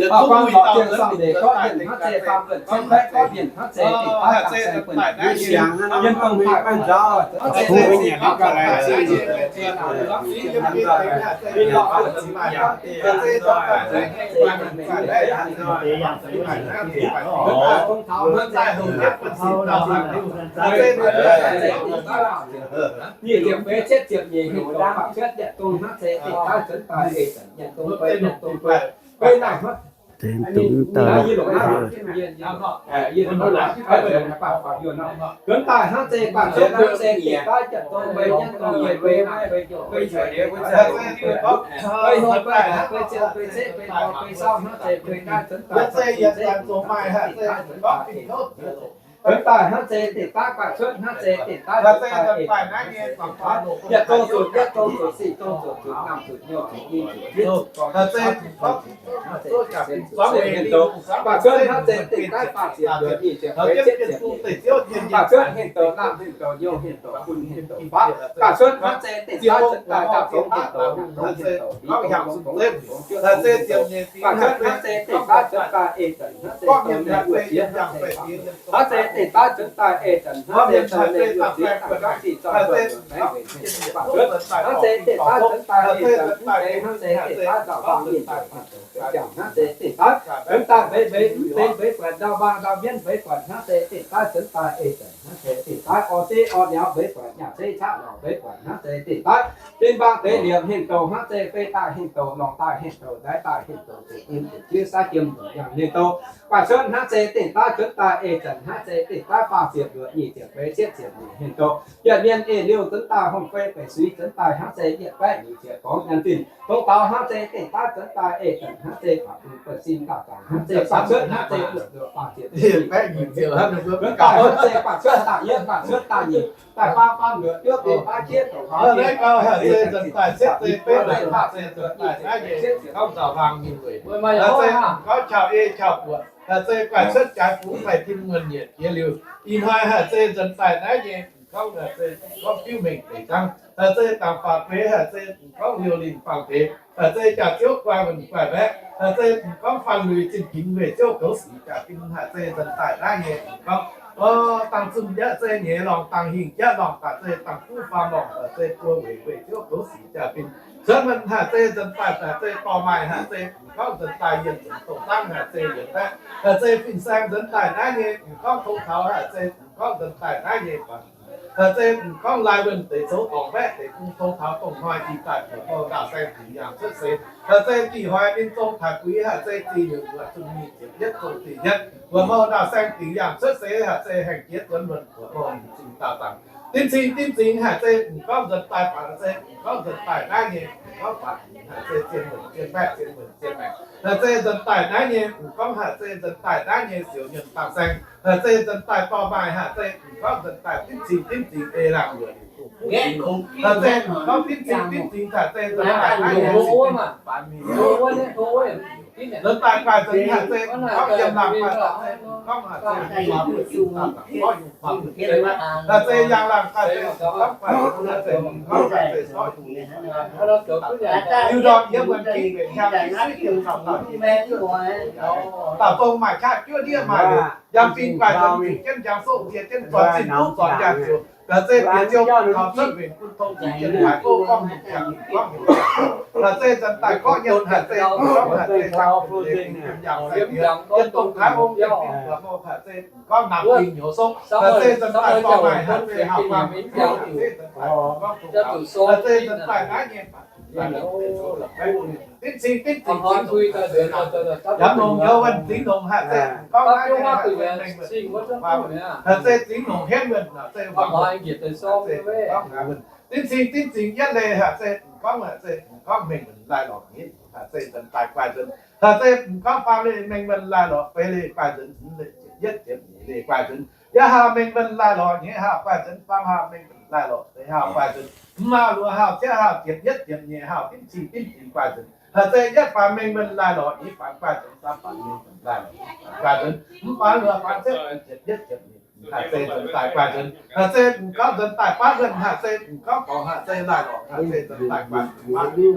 Guangc lorz jienv song deix gorqv mienh hnangv zeiz faam luonc cien baeqv gorqv mienh hnangv zeiz dingc daaih dangx saeng buonc yie siangx, yiem dongh taaih guanh nzauh, hnangv zeiz nyic ziepc feix cietv ziepc nyeic heuc dongh faah cuotv yietc dongh hnangv zeiz dingc daaih cuotv daaih ei zanc yietc dongh feix yietc dongh feix. Tengx dongh daaih nzuonx daaih hnangv zeiz faah cuotv hnangv zeiz dingc daaih yietc dongh feix yietc dongh feix feix feix feix hungh feix haic feix ziepc feix ceqv feix dorh feix saauv hnangv zeiz feix daaih cuotv daaih yietc zanc dongh maaih hnangv zeiz dingc daaih cuotv daaih ei zanc. Cuotv daaih hnangv zeiz dingc daaih faah cuotv hnangv zeiz dingc daaih cuotv daaih ei zanc hnangv zeiz dingc daaih yietc dongh zuqc yietc dongh zuqc sic dongh zuqc zuqc namh zuqc nyouh zuqc nyinh zuqc zieqv zuqc gorngv zuqc cuotv zuqc hnangv zeiz dingc zuqc zuqc hnyouv zuqc zieqv zuqc zuqc faah cuotv hnangv zeiz dingc daaih faah ziepc luoqc nyic ziepc feix cietv ziepc nyeic faah cuotv hengh douc namh hengh douc nyouh hengh douc fun hengh douc faqv faah cuotv hnangv zeiz dingc daaih cuotv daaih ndaapv zongx hengh douc ndaapv zongx hengh douc fingx dongx fongx cuotv fongx hengh douc faah cuotv hnangv zeiz dingc daaih cuotv daaih ei zanc hnangv zeiz dongh mienh wuov jiex hnangv zeiz faah hnangv zeiz dingc daaih cuotv daaih ei zanc hnangv zeiz dongh mienh wuov jiex dangh jangv sic zorn luonc luonc baengx weic hengh douc faah cuotv hnangv zeiz dingc daaih cuotv daaih ei zanc mv deix hnangv zeiz dingc daaih nzauh faang nyinh douc hengh douc feix jangc hnangv zeiz dingc daaih cuotv daaih feix feix mv feix mbeix buatc ndau mbaang ndau mienv mbeix buatc hnangv zeiz dingc daaih cuotv daaih ei zanc hnangv zeiz dingc daaih orv zeiv orv niauz mbeix buatc nyaah zeiv qaqv lorz mbeix buatc hnangv zeiz dingc daaih fin mbaang deix liemh hengh douc hnangv zeiz fei daaih hengh douc, longc daaih hengh douc, ndaix daaih hengh douc, zuqc im zuqc jiuv saav jiem nzunc yangh hengh douc. Faah cuotv hnangv zeiz dingc daaih cuotv daaih ei zanc hnangv zeiz dingc daaih faah ziepc luoqc nyic ziepc feix cietv ziepc nyeic hengh douc. Yietc mienh eix liouh nzuonx daaih hongh fei beic suiv nzuonx daaih hnangv zeiz yietc baeqv nyic ziepc gorngv nyanc zinh. Tongx taux hnangv zeiz dingc daaih cuotv daaih ei zanc hnangv zeiz baac bun buonv sin dauh zanc hnangv zeiz faah cuotv hnangv zeiz luoqc luoqc faah ziepc nyic ziepc nzuonx daaih hnangv zeiz faah cuotv daaih yietv faah cuotv daaih nyic daaih faam faam luoqc biouv deix baav jieqv douc faam jieqv daaih cuotv daaih cietv zeiz beiv faah cuotv daaih naaiv nyei gorngv nzauh huaang nyei weic, gorngv qauh ei qauh buoqc, zeiz guaih cuotv jaaix fungx faix tim muonh nyietc jiex liuz. Ih hnoi haic zeiz nzuonx daaih naaiv nyei gorngv, gorngv biuv mengh deix zangv, zeiz dangc faatv feix, zeiz gorngv liouh linh fangx deix, zeiz jaax ziouv guaih wuonh guaih mbaeqv, zeiz gorngv faanh lui zinh ginx weic ziouv goux sic jaax-fin, zeiz nzuonx daaih naaiv nyei gorngv, o, dangh zunh jatv zeiz nyeiz lorngh, dangh hingh jatv lorngh, daaih zeiz dangh kuv faam lorngh, zeiz buo weic weic ziouv goux sic jaax-fin. Cuotv mienh haic zeiz nzuonx daaih, haic zeiz dorh maaih, haic zeiz gorngv nzuonx daaih yienh nzuonx dongh dangv, haic zeiz yienx baeqv, haic zeiz fin-saeng nzuonx daaih naaiv nyei gorngv tong taux, haic zeiz gorngv nzuonx daaih naaiv nyei baac, haic zeiz gorngv lai wuonh deix zoux dorngc baeqv deix bung tong taux dongh hnoi dinh daaih buoqc mouh ndaauh saeng dingc yangh cuotv seix, haic zeiz dih hoix ninh zong taaix buix, haic zeiz dih nyungc wuoqc zunh mingh ziepc yietv zong dih yietv buoqc mouh ndaauh saeng dingc yangh cuotv seix, haic zeiz haengh jiex zuonx wuonh buoqc mouh zinh dauh zaangc. Dimv cing dimv zingx haic zeiz gorngv nzuonx daaih baac, haic zeiz gorngv nzuonx daaih naaiv nyei gorngv baac, haic zeiz zien wuonh zien baeqv zien wuonh zien maengc, haic zeiz nzuonx daaih naaiv nyei gorngv, haic zeiz nzuonx daaih naaiv nyei siouc nyuonh dangh saeng, haic zeiz nzuonx daaih dorh maaih, haic zeiz gorngv nzuonx daaih dimv cing dimv zingx ei laangh luoqc, haic zeiz gorngv dimv cing dimv zingx, haic zeiz nzuonx daaih naaiv nyei nzuonx daaih guaix nzuonx, haic zeiz gorngv yiem laangh guaih, haic zeiz gorngv haic zeiz gorngv yungz faam, haic zeiz yangh laangh guaih, haic zeiz gorngv guaih nzuonx, haic zeiz gorngv haic zeiz zorqv yungz, liuz ndorm yiem wuonh ginv weic hiaang suiv diemv caux dauh jiex, dauh dongh maaih qaqv juov ndiev maaih liuz, yangh fingx guaih nzuonx, zuqc jienv njang soqv ziex jienv zorn zinh duqv zorn njang ziouc, haic zeiz bieqc ziouc taux cuotv wengc bun tong zinh jienv haiz gouv gorngv nyungc jangx nyungc gorngv nyungc, haic zeiz nzuonx daaih gorngv nyei, haic zeiz gorngv haic zeiz jangx bun leiz bun yiem yangh sai diex, yiem dongh taaix ong jienv fingx buatc mouh, haic zeiz gorngv namx ding nyouz sopv, haic zeiz nzuonx daaih dorh maaih, haic zeiz hauh guanh, haic zeiz nzuonx daaih gorngv tong taux, haic zeiz nzuonx daaih naaiv nyei dimv cing dimv zingx, yaac longc nyouz wuonh zingx longc, haic zeiz gorngv naaiv nyei haic zeiz mengh wuonh, haic zeiz zingx longc henv wuonh, haic zeiz wangc, haic zeiz gorngv haaix wuonh, dimv cing dimv zingx yietv leih, haic zeiz gorngv, haic zeiz gorngv mengh wuonh laih lorqc nyei, haic zeiz nzuonx daaih guaih nzuonx, haic zeiz gorngv faam leih mengh wuonh laih lorqc, feix leih guaih nzuonx, hmz leih yietv ziepc nyeic leih guaih nzuonx, yaac haah mengh wuonh laih lorqc nyei haah guaih nzuonx, faam haah mengh wuonh laaih lorqc deix haauh guaaih nzunc. Mv maaih luoqc haauh, cietv haauh, ziepc yietv, ziepc nyeic haauh, dimv cing dimv cing guaaih nzunc. Haaix zeiz yietv faanx mengh mienh laaih lorqc, i faanx guaaih nzunc, samv faanx mengh mienh laaih lorqc, guaaih nzunc. Mv faanx luoqc, faanx cietv, ziepc yietv, ziepc nyeic, haaix zeiz nzuonx daaih guaaih nzunc. Haaix zeiz m'gorngv nzuonx daaih baav mienh, haaix zeiz m'gorngv gorngv, haaix zeiz laaih lorqc, haaix zeiz nzuonx daaih guaaih nzunc, baav mienh,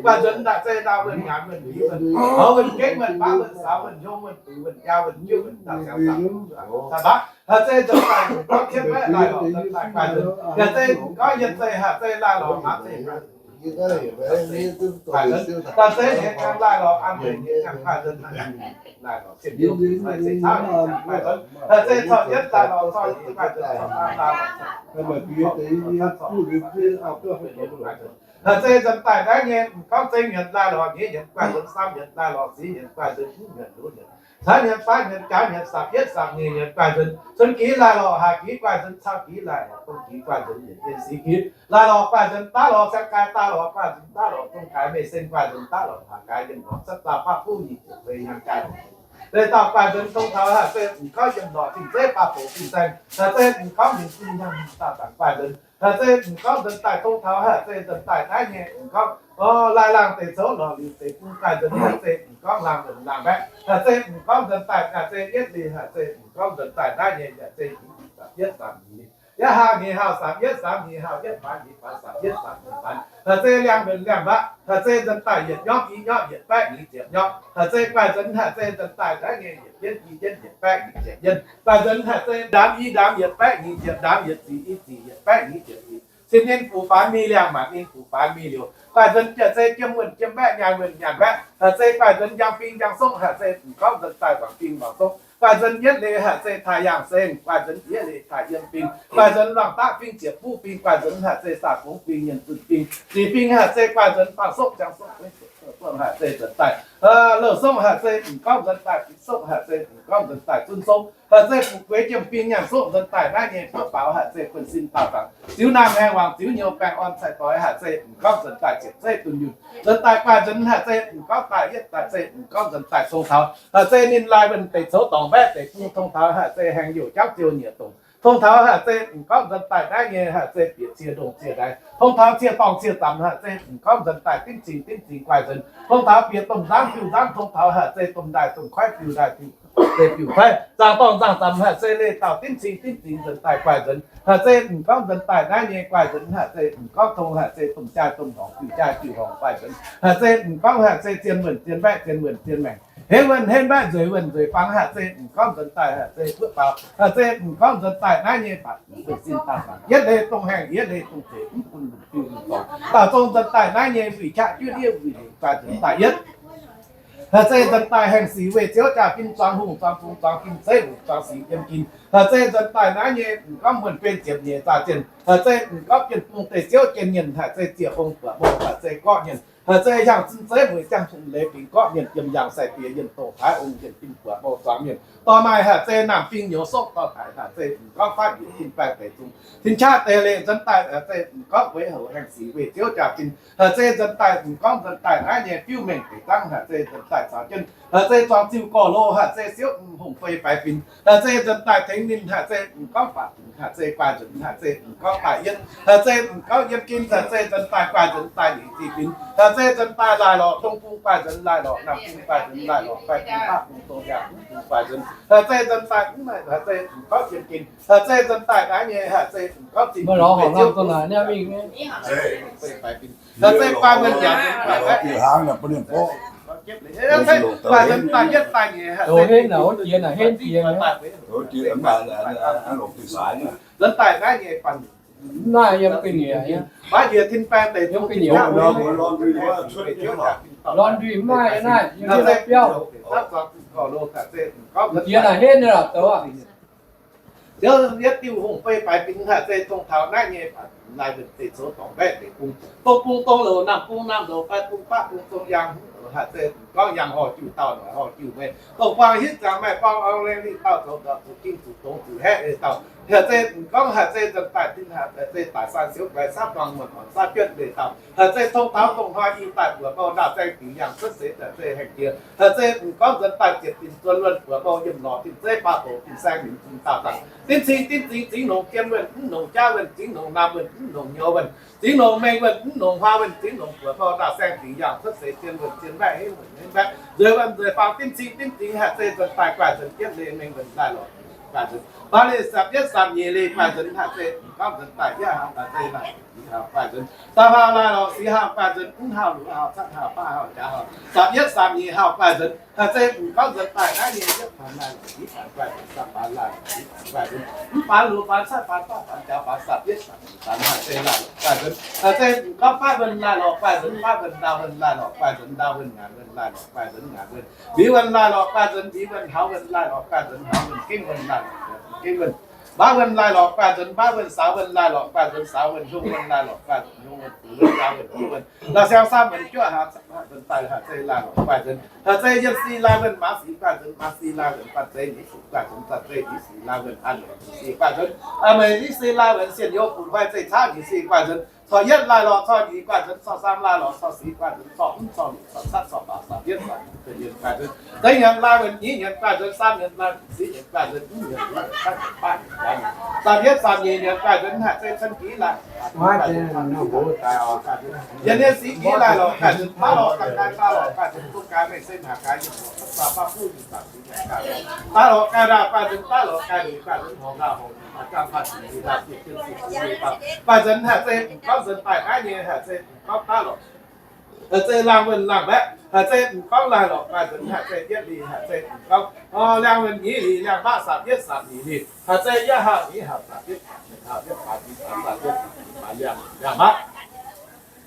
guaaih nzunc. Haaix zeiz ndau mienh, nyaanh mienh, liuz mienh, hoz mienh, gengh mienh, baav mienh, saaux mienh, hnyouv mienh, buix mienh, jaa mienh, juqv mienh, daaih siang daaih, daaih baav. Haaix zeiz nzuonx daaih m'gorngv cietv baeqv laaih lorqc, nzuonx daaih guaaih nzunc. Haaix zeiz m'gorngv yietc zeiz, haaix zeiz laaih lorqc, haaix zeiz guaaih nzunc. Haaix zeiz nyeic kang laaih lorqc, an zeiz nyeic kang guaaih nzunc, laaih lorqc, ziepc yietv, haaix zeiz caux yietv laaih lorqc, caux nyeic guaaih nzunc, caux faam laaih lorqc, haaix zeiz nzuonx daaih naaiv nyei m'gorngv zengx nyuoqc laaih lorqc, nyeic nyuoqc guaaih nzunc, saam nyuoqc laaih lorqc, ziepc nyuoqc guaaih nzunc, nyuoqc luoqc nyuoqc, caanv nyuoqc, faatv nyuoqc, jaax nyuoqc, saapc yietv, saapc nyeic nyuoqc guaaih nzunc, cun gix laaih lorqc, haaix gix guaaih nzunc, caux gix laaih lorqc, dongh gix guaaih nzunc, yietc jienv siqv gix laaih lorqc guaaih nzunc, daav lorqc siang gaaix daav lorqc guaaih nzunc, daav lorqc dongh gaaix meih sen guaaih nzunc, daav lorqc haaix gaaix yiem lorqc, catv zauh faqv fuqv nyic ziepc feix nyangc jaaix, deix dauh guaaih nzunc, dongh taux haaix zeiz m'gorngv yiem lorqc fin-zeiv baav boc fin-saeng, haaix zeiz m'gorngv mingh fin-nyangh daauh zanc guaaih nzunc, haaix zeiz m'gorngv nzuonx daaih dongh taux haaix zeiz nzuonx daaih naaiv nyei m'gorngv, o, laih laangh deix coux lorz liuz deix bung guaaih nzunc, haaix zeiz m'gorngv laangh nzunc laangh mbaeqv, haaix zeiz m'gorngv nzuonx daaih, haaix zeiz yietv liuz, haaix zeiz m'gorngv nzuonx daaih naaiv nyei, haaix zeiz yietv zaamc nyeic, yietv haauh nyeic haauh, saamx yietv saamx nyeic haauh, yietv faanx nyeic faanx, saapc yietv saapc nyeic faanx, haaix zeiz liangx nzunc liangx mbaeqv, haaix zeiz nzuonx daaih yietc nyorpv i nyorpv yietc baeqv nyeic ziepc nyorpv, haaix zeiz guaaih nzunc, haaix zeiz nzuonx daaih naaiv nyei yietc jienv i jienv yietc baeqv nyeic ziepc jienv, guaaih nzunc, haaix zeiz ndaamv i ndaamv yietc baeqv nyeic ziepc ndaamv, yietc ziqc i ziqc yietc baeqv nyeic ziepc ziqc, cin ninh fuqv faanx mingh liangh, maanc ninh fuqv faanx mingh liouc, guaaih nzunc, haaix zeiz jiem wuonh jiem mbaeqv, nyaanh wuonh nyaanh mbaeqv, haaix zeiz guaaih nzunc, njang fing njang sokv, haaix zeiz m'gorngv nzuonx daaih wangc fing wangc sokv, guaaih nzunc, yietv leiz, haaix zeiz taaih yangh seng, guaaih nzunc, yietv leiz taaih yiem fing, guaaih nzunc, luangh daqv fing ziepc buv fing, guaaih nzunc, haaix zeiz saah gongv fing nyienh zunh fing, ziqc fing, haaix zeiz guaaih nzunc, faang sokv njang sokv, haaix zeiz nzunc daaih, louh sokv, haaix zeiz m'gorngv nzuonx daaih, bic sokv, haaix zeiz m'gorngv nzuonx daaih, zunv sokv, haaix zeiz fu'jueiv jiem fing nyaanh sokv nzuonx daaih naaiv nyei buov faaux, haaix zeiz buonv-sin daauh zaangc, ziux naamh haengh wangc, ziux nyouz baengh orn cai-doix, haaix zeiz m'gorngv nzuonx daaih, ziepc zeiv dunh yunh nzuonx daaih, guaaih nzunc, haaix zeiz m'gorngv daaih yietv, haaix zeiz m'gorngv nzuonx daaih tong taux, haaix zeiz ninh laaih wuonh deix coux dorngc mbaeqv deix bung, tong taux haaix zeiz haengh youh jauv ziou nyieqc dongc, tong taux haaix zeiz m'gorngv nzuonx daaih naaiv nyei, haaix zeiz bieqc cie ndongh cie ndaix, tong taux cie dorngh cie zamc, haaix zeiz m'gorngv nzuonx daaih dimv cing dimv cing guaaih nzunc, tong taux bieqc domh nzangv fiuv nzangv, tong taux haaix zeiz domh ndaaih domh koiv fiuv ndaaih fiuv, zeiz fiuv koiv, zaangc dorngh zaangc zamc, haaix zeiz leih dauh dimv cing dimv cing nzuonx daaih guaaih nzunc, haaix zeiz m'gorngv nzuonx daaih naaiv nyei guaaih nzunc, haaix zeiz m'gorngv tong, haaix zeiz domh jaaix domh horngc fiuv jaaix fiuv horngc guaaih nzunc, haaix zeiz m'gorngv haaix zeiz zien wuonh zien mbaeqv, zien wuonh zien maengc, henv wuonh henv mbaeqv, nzueic wuonh nzueic fangx, haaix zeiz m'gorngv nzuonx daaih, haaix zeiz buov faaux, haaix zeiz m'gorngv nzuonx daaih naaiv nyei, baac buonv-sin daauh zaangc, yietv leiz dongh haengh, yietv leiz dongh zeic, mv bun lungh fiuv lungh dorngx, daauh zong nzuonx daaih naaiv nyei, wuic qaqv juotv yiev, wuic leiz guaaih nzunc daaih yietv. Haaix zeiz nzuonx daaih haengh sic weih Ziouv jaa-fin, zuangx hungh zuangx fungx zuangx fin-zeiv, hungh zuangx sic yiem ginc. Haaix zeiz nzuonx daaih naaiv nyei, m'gorngv muonh ben ziepc nyeic zaah zienh. Haaix zeiz m'gorngv bienh bung deix Ziouv jien nyienh. Haaix zeiz ziec hong buatc mouh, haaix zeiz gorqv nyienh. Haaix zeiz hiaangx zunv zeiv mueic jangv hungh leiz bingx gorqv nyienh, yiem yangh sai-diex yienh, dongh taaix ong yienh, bienh buatc mouh zuangx mienh. Dorh maaih haaix zeiz naamh fing nyouz sokv dorh taaix, haaix zeiz m'gorngv faatv njiec tin baeng deix zung, tin qaqv deix leiz nzuonx daaih, haaix zeiz m'gorngv weic houc haengh sic weih Ziouv jaa-fin. Haaix zeiz nzuonx daaih m'gorngv nzuonx daaih naaiv nyei fiuv mengh deix zangv, haaix zeiz nzuonx daaih caux jienv, haaix zeiz zuangx ziuh gorx-loh, haaix zeiz siouv hungh fei faix fin, haaix zeiz nzuonx daaih tengx ninh, haaix zeiz m'gorngv baac, haaix zeiz guaaih nzunc, haaix zeiz m'gorngv daaih yietv, haaix zeiz m'gorngv yiem ginc, haaix zeiz nzuonx daaih guaaih nzunc daaih liuz zih fin, haaix zeiz nzuonx daaih laaih lorqc, dongh bung guaaih nzunc laaih lorqc, naamh bung guaaih nzunc laaih lorqc, faix bung, baav bung, dongh yangh bung guaaih nzunc, haaix zeiz nzuonx daaih mv maaih, haaix zeiz m'gorngv yiem ginc, haaix zeiz nzuonx daaih naaiv nyei, haaix zeiz m'gorngv zinh fei Ziouv, fei faix fin, haaix zeiz guaaih nzunc yaac fei faix fin, haaix zeiz guaaih nzunc daaih yietv daaih nyeic, haaix zeiz nzuonx daaih weic, nzuonx daaih naaiv nyei banh, baav njiec tin baeng deix zung, haaix zeiz gorx-loh, haaix zeiz m'gorngv Ziouv yietv diuh hungh fei faix fin, haaix zeiz dongh taux naaiv nyei, naaiv deix coux dorngc mbaeqv deix bung, dongh bung dongh louc, naamh bung naamh louc, faix bung baav bung, dongh yangh hungh louc, haaix zeiz m'gorngv yangh horh jiuh daauh, noic horh jiuh meix, dongh buang hitv ziangx maaih buang orn lengh lingh dauh zoux ndortv zuqc king zuqc dongz zuqc haeqv leiz dauh, Haaix zeiz m'gorngv haaix zeiz nzuonx daaih tin haaix, haaix zeiz daic san siouv guaix saav buang muonc muonc saav juotv leiz dauh. Haaix zeiz tong taux dongh hnoi i daaih buoz bou ndaauh zaeng dingc yangh cuotv seix, haaix zeiz haengh jiex. Haaix zeiz m'gorngv nzuonx daaih ziepc dinc zuon wuonh buoz bou yiem lorz dinc zeiv baav doqc dinc saeng minc zingh daauh dangh. Dinv cing dinv zingx zingx longx jiem wuonh, mv longx jaav wuonh, zingx longx naamh wuonh, mv longx nyouz wuonh, zingx longx mengh wuonh, mv longx huaav wuonh, zingx longx buoz bou ndaauh zaeng dingc yangh cuotv seix zien wuonh, zien mbaeqv hengv wuonh, hengv mbaeqv nzueic wuonh, nzueic faang dinv cing dinv zingx haaix zeiz nzuonx daaih guaih nzuonx jienv leiz mengh wuonh laih lorqc guaih nzuonx. Baav leiz sapv yietv sapv nyeic leiz guaih nzuonx haaix zeiz m'gorngv nzuonx daaih yietv hlaau guaih nzuonx, da'faam hlaau laih lorqc sic hlaau guaih nzuonx, mv hlaau luoqc hlaau, catv hlaau, baav hlaau, jaax hlaau, sapv yietv sapv nyeic hlaau guaih nzuonx haaix zeiz m'gorngv nzuonx daaih naaiv nyei yietv faanx laih lorqc sic faanx guaih nzuonx, sapv faanx laih lorqc sic faanx guaih nzuonx, mv faanx luoqc faanx, catv faanz, baav faanx, jaax faanx, sapv yietv sapv nyeic faanx haaix zeiz laih lorqc guaih nzuonx. Haaix zeiz m'gorngv baav wuonh laih lorqc guaih nzuonx, baav wuonh ndaauh wuonh laih lorqc guaih nzuonx, ndaauh wuonh ngaanc wuonh laih lorqc guaih nzuonx, ngaanc wuonh mbiuz wuonh laih lorqc guaih nzuonx, mbiuz wuonh hauv wuonh laih lorqc guaih nzuonx, hauv wuonh gengh wuonh laih lorqc guaih nzuonx, gengh wuonh mbaauv wuonh laih lorqc guaih nzuonx, mbaauv wuonh saaux wuonh laih lorqc guaih nzuonx, saaux wuonh hiuv wuonh laih lorqc guaih nzuonx, hiuv wuonh fuc wuonh, jaax wuonh juqv wuonh, la'siang samv wuonh juov hlaax nzuonx daaih haaix zeiz laih lorqc guaih nzuonx. Haaix zeiz yienh si laih wuonh, maaz si guaih nzuonx, maaz si laih wuonh, banh zeiv nyeiz si guaih nzuonx, banh zeiv nyeiz si laih wuonh, a'meic si guaih nzuonx, a'meic nyeiz si laih wuonh, sienh youz gu'nguaaic zeiz caav nyeiz si guaih nzuonx, corc yietv laih lorqc, corc nyeic guaih nzuonx, corc saam laih lorqc, corc sic guaih nzuonx, corc mv, corc luoqc, corc catv, corc faanx, sapv yietv sapv nyeic, guaih nzuonx. Deix nyienc laih wuonh, nyic nyienc guaih nzuonc, saam nyienc laih wuonh, sic nyienc guaih nzuonc, mv nyienc laih wuonh, catv nyienc, baav nyienc, jaax nyienc, saam yietv saam nyeic nyienc guaih nzuonc, haaix zeiz cen-giv laih, yietc nyei sic giv laih lorqc guaih nzuonc, taav lorqc ganh gaaix, baav lorqc ganh nzuonc, zong gaaix, meih se haaix gaaix, yiem lorqc cuotv baav baav buv nyei zaangc sic nyanc gaaix, daav lorqc gaaix ndaauh guaih nzuonc, daav lorqc gaaix liuz guaih nzuonc, horngc ndaauh horngc nyei, jangx faanh nyei, laanh dieh jienv sic nyei, guaih nzuonc haaix zeiz m'gorngv nzuonx daaih naaiv nyei, haaix zeiz m'gorngv daav lorqc haaix zeiz laangh wuonh laangh mbaeqv, haaix zeiz m'gorngv laih lorqc guaih nzuonx, haaix zeiz yietv li, haaix zeiz m'gorngv, o, liangh wuonh nyeiz li, liangh mbaeqv saapc yietv saapc nyeic li, haaix zeiz yietv haah nyeiz haah saapc yietv saapc nyeic haah yietv faanx nyeiz faanx saapc yietv faanx nyeic faanx liangh, liangh mbaeqv.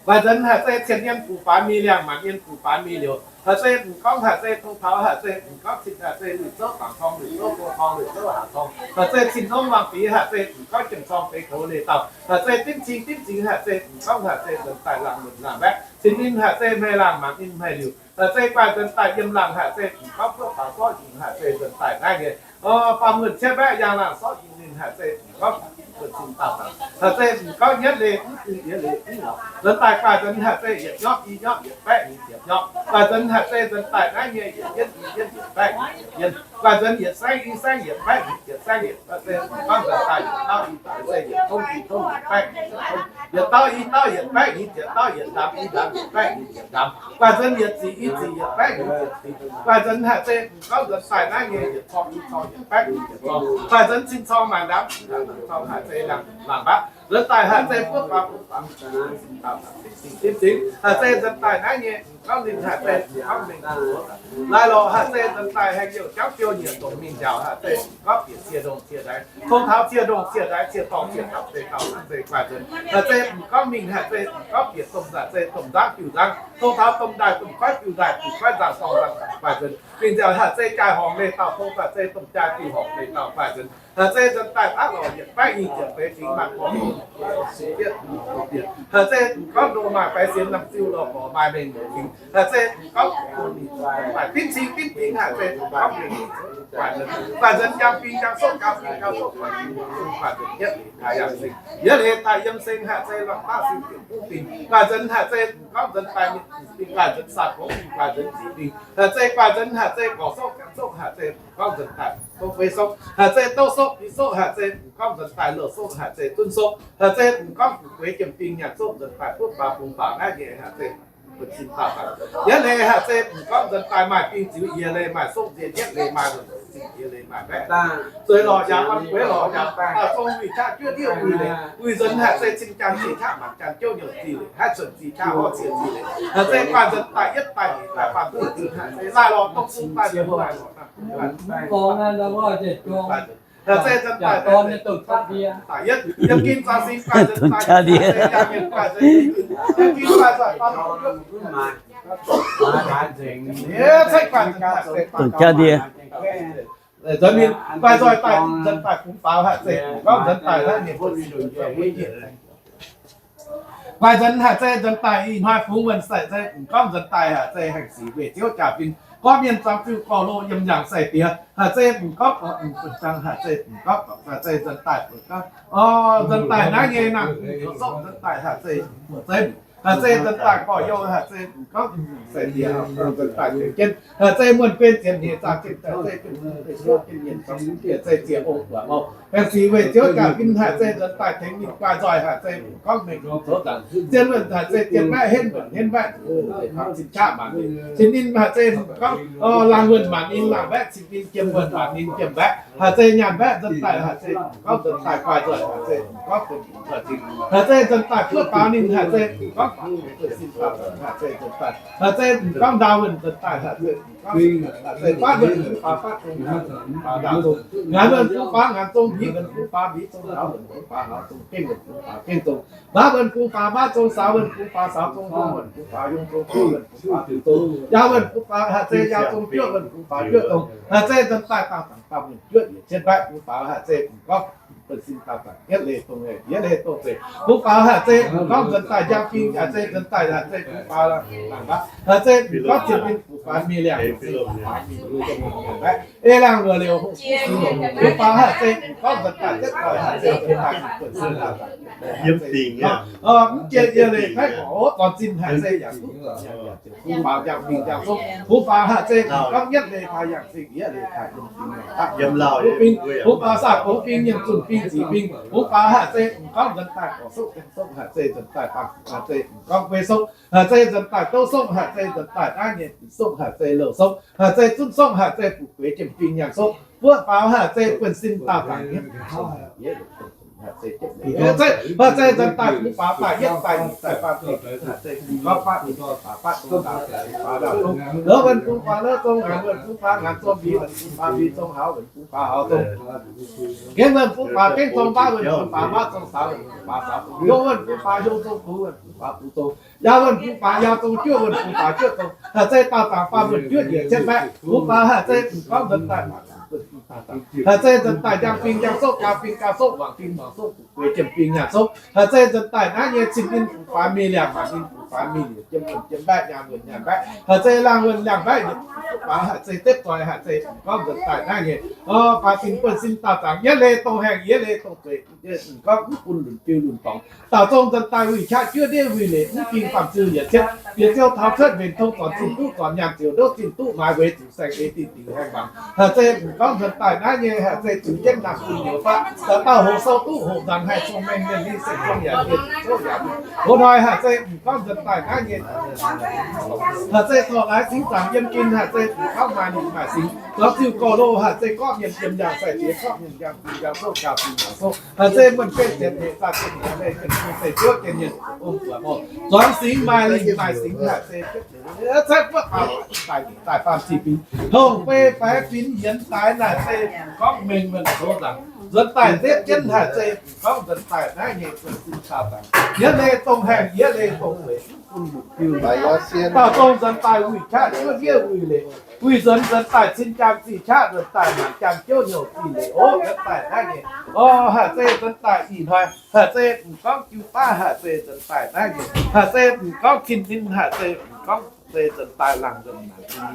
Guaih nzuonx haaix zeiz cien yien guv faanx mingh liangh, maanc yien guv faanx mingh liouc, haaix zeiz m'gorngv haaix zeiz tong taux, haaix zeiz m'gorngv cin, haaix zeiz lueic zouv fangx torng, lueic zouv go torng, lueic zouv haax torng, haaix zeiz cin zong wangh fingx, haaix zeiz m'gorngv jiem torng feix goux leiz dauh, haaix zeiz dinv cing dinv zingx, haaix zeiz m'gorngv haaix zeiz nzuonx daaih laangh wuonh laangh mbaeqv, cin ninh haaix zeiz hmei laangh, maanc ninh hmei liouc, haaix zeiz guaih nzuonx daaih yiem laangh, haaix zeiz m'gorngv buov faaux sortv hingx, haaix zeiz nzuonx daaih naaiv nyei, o, faam wuonh cietv mbaeqv yaangh laangh sortv hingx ninh, haaix zeiz m'gorngv wuonh cin dauh dangx, haaix zeiz m'gorngv yietv leiz mv bung, yietv leiz mv lorqc, nzuonx daaih guaih nzuonx haaix zeiz yietc nyorqv i nyorqv yietc baeqv nyeiz ziepc nyorqv, guaih nzuonx haaix zeiz nzuonx daaih naaiv nyei yietc yienv i yienv yietc baeqv nyeiz yienv, guaih nzuonx yietc saengv i saengv yietc baeqv nyeiz ziepc saengv yietc, guaih nzuonx m'gorngv nzuonx daaih yietc dauh i dauh, yietc yietc tongv i tongv yietc baeqv nyeiz tongv, yietc dauh i dauh yietc baeqv nyeiz ziepc dauh, yietc ndaamv i ndaamv yietc baeqv nyeiz ziepc ndaamv, guaih nzuonx yietc ziqc i ziqc yietc baeqv nyeiz ziepc ziqc, guaih nzuonx haaix zeiz m'gorngv nzuonx daaih naaiv nyei yietc corng i corng yietc baeqv nyeiz ziepc corng, guaih nzuonx cin corng maanc ndaamv i ndaamv corng haaix zeiz laangh, laangh mbaeqv, nzuonx daaih haaix zeiz buov faaux bungx faaux, dinv cing dinv cing, haaix zeiz nzuonx daaih naaiv nyei m'gorngv ninh haaix zeiz m'gorngv mengh laih lorqc, haaix zeiz nzuonx daaih haengh youh jauv biou nyiec dongh mingh njaaux, haaix zeiz m'gorngv bieqc cie ndongh cie ndaix, tong taux cie ndongh cie ndaix, cie dorngh cie dapc deix dauh, haaix zeiz guaih nzuonx, haaix zeiz m'gorngv mingh, haaix zeiz m'gorngv bieqc domh, haaix zeiz domh nzangv biux nzangv, tong taux domh ndaaih domh goiv biux ndaaih, biux goiv nzangv dorngh nzangv guaih nzuonx, mingh nziaauc haaix zeiz jaaix horngc leiz dauh, tong haaix zeiz domh jaaix biux horngc leiz dauh guaih nzuonx, haaix zeiz nzuonx daaih daav lorqc yietc baeqv nyeiz ziepc feix fingx maaih gorngv, haaix zeiz m'gorngv ndoh maaih faix sienx lamh ziu lorh gorc maaih mengh muoc fingx, haaix zeiz m'gorngv daaih dinv cing dinv fingx, haaix zeiz m'gorngv mengh muoc guaih nzuonx, guaih nzuonx njang fingx njang sopv, njang fingx njang sopv, guaih nzuonx yietv leiz daaih yiem seng, yietv leiz daaih yiem seng, haaix zeiz lorngh daav sin bieqc buv fingx, guaih nzuonx haaix zeiz m'gorngv nzuonx daaih mienh fingx, guaih nzuonx saah gongv fingx, guaih nzuonx ziqc fingx, haaix zeiz guaih nzuonx haaix zeiz gorx sopv, gaanv sopv, haaix zeiz m'gorngv nzuonx daaih tov fei sopv, haaix zeiz douv sopv, bi sopv, haaix zeiz m'gorngv nzuonx daaih louh sopv, haaix zeiz zunv sopv, haaix zeiz m'gorngv fu'jueiv jiem fingx nyanc sopv nzuonx daaih buov faaux bungx faaux naaiv nyei, haaix zeiz buonv-sin dauh dangx. Yietv leiz haaix zeiz m'gorngv nzuonx daaih maaih fingx ziux, yietv leiz maaih sopv nzien, yietv leiz maaih wuonh zinh, yietv leiz maaih mbaeqv. Zueiz lorqc yaac orn gueix lorqc yaac, dauh zong wuic qaqv juov ndiev wuic leiz, wuic nzuonx haaix zeiz cin jaan ziex qaqv, maanc jaan jouv nyouh zinh leiz, haaix cunc ziex qaqv orv ziex zinh leiz, haaix zeiz guaih nzuonx daaih yietv daaih nyeic daaih faanh duqv nzuonx, haaix zeiz laih lorqc dongh bung daaih nzuonx daaih lorqc. Haaix zeiz nzuonx daaih daaih yietv, yiem gin zaux sing guaih nzuonx daaih yietv, yiem gin guaih nzuonx daaih yietv, yiem gin guaih nzuonx daaih yietv, dongh jaav ndie. Nzuonx mingh guaih nzoih daaih, nzuonx daaih kungx faaux haaix zeiz, gorngv nzuonx daaih naaiv nyei buonv-sin nduqc njiec, guaih nzuonx haaix zeiz nzuonx daaih ih hnoi fungx wuonh sai zeiz, gorngv nzuonx daaih haaix zeiz haengh sic weic Ziouv jaa-fin, Gorngv mienh zuangx ziuh gorx-loh yiem yangh sai-diex, haaix zeiz m'gorngv, m'fun zang haaix zeiz m'gorngv, haaix zeiz nzuonx daaih buatc gaav, nzuonx daaih naaiv nyei naamh, nzuonx daaih haaix zeiz buatc zeiv, haaix zeiz nzuonx daaih gorx-youz, haaix zeiz m'gorngv sai-diex, nzuonx daaih tengx jienv, haaix zeiz muonh guen zienx hnyeic zaah jienv, haaix zeiz jienv, haaix zeiz ziex ong buatc mouh. Aengx sic weic ziouv jaax fin haaix zeiz nzuonx daaih tengx ninh guaaih nzoih, haaix zeiz m'gorngv mengh zoux zaangc zien wuonh, haaix zeiz zien mbaeqv henv wuonh henv mbaeqv, cin qaqv maanc ninh, cin ninh haaix zeiz m'gorngv laangh wuonh maanc ninh laangh mbaeqv, cin ninh jiem wuonh maanc ninh jiem mbaeqv, haaix zeiz nyaanh mbaeqv nzuonx daaih, haaix zeiz m'gorngv nzuonx daaih guaaih nzoih, haaix zeiz m'gorngv zoih cin, haaix zeiz nzuonx daaih buov baaux ninh, haaix zeiz m'gorngv buov sin baaux, haaix zeiz nzuonx daaih, haaix zeiz m'gorngv ndaauh wuonh nzuonx daaih, haaix zeiz m'gorngv, haaix zeiz fatv wuonh mv faaux fatv zong, faaux ndaauh zong, ngaanc wuonh mv faaux ngaanc zong, mbiz wuonh mv faaux mbiz zong, hauz wuonh mv faaux hauz zong, gengh wuonh mv faaux gengh zong, mbav wuonh mv faaux mbav zong, saaux wuonh mv faaux saaux zong, yungh wuonh mv faaux yungh zong, duqv wuonh mv faaux duqv zong, yaac wuonh mv faaux, haaix zeiz yaac zong, juoqv wuonh mv faaux juoqv zong, haaix zeiz nzuonx daaih daauh zaangc baamh mienh juoqv yietc cietv mbaeqv, mv faaux haaix zeiz m'gorngv buonv sin daauh zaangc yietv leih dongh haaix yietv leih dongh zeiv, mv faaux haaix zeiz m'gorngv nzuonx daaih njang fing, haaix zeiz nzuonx daaih haaix zeiz mv faaux laangh mbaeqv, haaix zeiz m'gorngv cien ninh mv faaux mingh liangx, mv faaux mingh liangx mbaeqv, ei laangh luoqc liouc hungh, mv faaux haaix zeiz m'gorngv nzuonx daaih ziepv doic, haaix zeiz nzuonx daaih buonv sin daauh zaangc yietv leih, mv jiex yietv leih baeqv, oc, dorn zinh haaix zeiz yaac duqv, mv faaux njang fing njang zong, mv faaux haaix zeiz m'gorngv yietv leih taaih yangh zingh, yietv leih taaih yiem fing, yiem lauh yiem bing, mv faaux saah gongx fing, yiem zunh fing, zic fing, mv faaux haaix zeiz m'gorngv nzuonx daaih gorx-soqv gaeng-soqv, haaix zeiz nzuonx daaih baamh, haaix zeiz m'gorngv guei soqv, haaix zeiz nzuonx daaih douv soqv, haaix zeiz nzuonx daaih naaiv nyei soqv, haaix zeiz louh soqv, haaix zeiz zunv soqv, haaix zeiz fu'jueiv jiem fing nyangh soqv, mbuo faaux haaix zeiz buonv sin daauh zaangc yietv, haaix zeiz nzuonx daaih mv faaux daaih yietv daaih nyic daaih faam daaih, haaix zeiz m'gorngv faatv ninh faaux faatv zong, faaux ndaauh zong, faaux ndaauh zong, lorz wuonh bung faaux lorz zong, ngaanc wuonh bung faaux ngaanc zong, mbiz wuonh bung faaux mbiz zong, hauz wuonh bung faaux hauz zong, gengh wuonh bung faaux gengh zong, mbav wuonh bung faaux mbav zong, saaux wuonh bung faaux saaux zong, yungh wuonh bung faaux yungh zong, kuv wuonh bung faaux kuv zong, yaac wuonh bung faaux yaac zong, juoqv wuonh bung faaux juoqv zong, haaix zeiz daauh zaangc baamh wuonh juoqv yietc cietv mbaeqv, mv faaux haaix zeiz m'gorngv nzuonx daaih, haaix zeiz nzuonx daaih njang fing njang soqv, gau fing gau soqv, wangc fing wangc soqv, fu'jueiv jiem fing nyangh soqv, haaix zeiz nzuonx daaih naaiv nyei cin ninh mv faaux mingh liangx, maanc ninh mv faaux mingh liangx, jiem wuonh jiem mbaeqv, nyaanh wuonh nyaanh mbaeqv, haaix zeiz laangh wuonh laangh mbaeqv, mv faaux haaix zeiz ziepv doic, haaix zeiz m'gorngv nzuonx daaih naaiv nyei, o, faaux sin buonv sin daauh zaangc yietv leih dongh haengh yietv leih dongh zueiz, m'gorngv mv bun lunc biu lunc dorngx. Daauh zong nzuonx daaih wuic qaqv juov ndiev wuic leic, mv ging faam ziu yietc cietv, bieqc ziouv taux cuotv mbenc tong, zornc zinh duqv zornc nyaanh ziouc ndouv zinh duqv, maaiz wuic zuqc saeng-eix dinh dingc haengh mangc. Haaix zeiz m'gorngv nzuonx daaih naaiv nyei, haaix zeiz zuiz jienv naamh bun nyouz faqv, dauh dauh hoqc sou duqv hoqc nzaanx haih cong-mengh mienh, ninh se cong yaac mienh, cov yaac mienh. Hoz hnoi haaix zeiz m'gorngv nzuonx daaih naaiv nyei, haaix zeiz zorqv laaix singx zaangc yiem gin, haaix zeiz m'gorngv maaih ninh maaih singx, lorz ziuh gorx-loh, haaix zeiz gorqv mienh yiem yangh sai-diex, gorqv mienh yangh fing yangh soqv, gauh fing yangh soqv, haaix zeiz muonh gengh zienx hnyeic zaah jienv haaix zeiz jienv fing zeiv ziouv jienv mienh ong buatc oc. Zuangx singx maaih lingh maaih singx, haaix zeiz, haaix zeiz buov faaux daaih daaih faam ziqc fingx, hongh beiv faix finx yienx daaix, haaix zeiz m'gorngv mengh mienh zoux nzaangc, nzuonx daaih nzepv jienv, haaix zeiz m'gorngv nzuonx daaih naaiv nyei buonv sin daauh zaangc yietv leih dongh haengh yietv leih dongh zueiz, mv bun lunc biu. Daauh zong nzuonx daaih wuic qaqv juov ndiev wuic leic, wuic nzuonx nzuonx daaih cin jaang zih qaqv, nzuonx daaih maanc jaang jouv hnyouv zih leic oc. Nzuonx daaih naaiv nyei, o, haaix zeiz nzuonx daaih ih hnoi, haaix zeiz m'gorngv jiu baav, haaix zeiz nzuonx daaih naaiv nyei, haaix zeiz m'gorngv cin ninh, haaix zeiz m'gorngv zeiz nzuonx daaih laangh nzuonx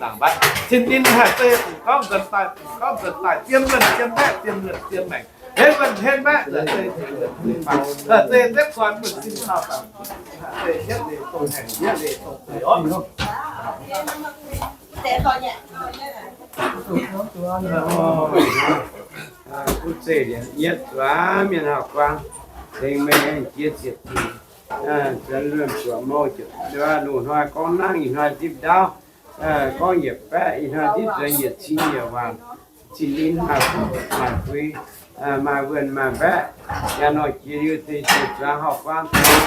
laangh mbaeqv, cin ninh haaix zeiz m'gorngv nzuonx daaih, m'gorngv nzuonx daaih zien wuonh zien mbaeqv, zien wuonh zien maengc, henv wuonh henv mbaeqv, haaix zeiz zeiz wuonh zeiz mbaeqv, haaix zeiz zepv zoi buonv sin daauh zaangc, haaix zeiz yietv leih dongh haengh yietv leih dongh zueiz oc. Kuv zeiv lienz yietv zuangx mienh hauh guaang, tengx meih aengx jiex ziepc zuiz, zuonx luonh zuoqc mouh ziepc nduov, loz-hnoi gorngv nangv, ih hnoi zipv ndaauv, gorngv yietc baeqv, ih hnoi zipv zuonx yietc cin yietc waanc, cin ninh maaih fuqv maaih fui, maaih wuonh maaih mbaeqv, yaac nor jiex liuz deix ziepc zuangx hauh guaang deix,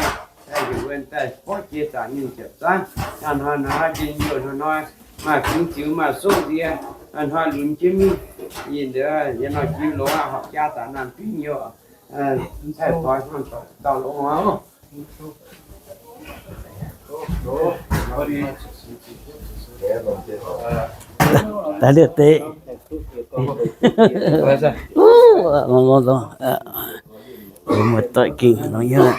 heuc wuonh daaih borqv jiex zaangc ninh ziepc zangv, hnoi-hnoi njien-youh, hnoi-hnoi maaih fingx ziux maaih soqv nziex, hnoi-hnoi lunx jienv mingh. Ih ndiev yaac nor jiex longx aqv, horpc jaax daaih naamh fingx youh, haih toi hnangv dauh longx aqv. Daaih liuz deix. Muoz-doic gengh nor yiem.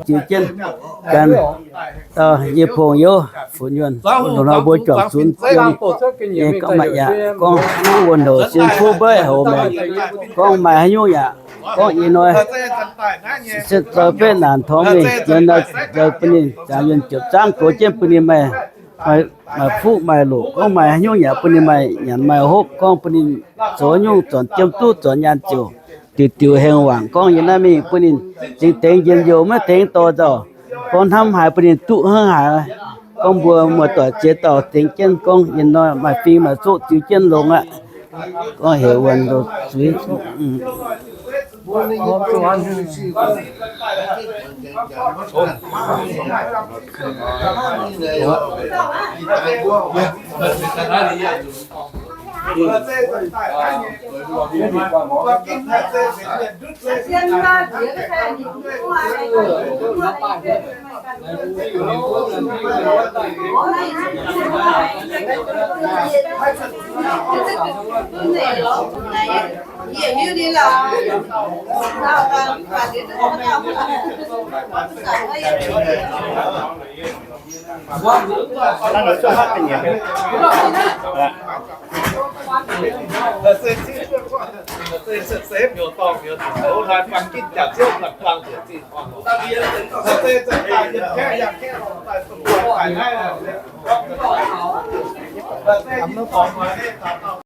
Jiez jienv gan, yie pong youv funx yuonh, loz-hnoi mbuo juangc zunx yiem, yie gorngv maaih yaac gorngv wuov ndoqc sin fuqv mbeiv hoc maengc, gorngv maaih haaix nyungc yaac gorngv ih hnoi se zoux betv naanc torngv mingh, yie nor zoux bun ninh jangx yuonh ziepc zangv goux jienv bun ninh maaih, maaih fuqv maaih loqc, gorngv maaih haaix nyungc yaac bun ninh maaih nyanc maaih hopv, gorngv bun ninh zoux nyungc zornc jiem duqv zornc nyaanh ziouc diuc diuc hengx wangc, gorngv yie naaiv mingh bun ninh zingx dengx njien-youh maiv dengx dorh nzauh, gorngv hnamv haaix bun ninh duqv hnangv haaix. Gorngv mbuo muoz-doic ziex dauh dengx jienv gorngv yie nor maaih fing maaih zoqv ziux jienv longx aqv. Gorngv heuc wuonh zuiz.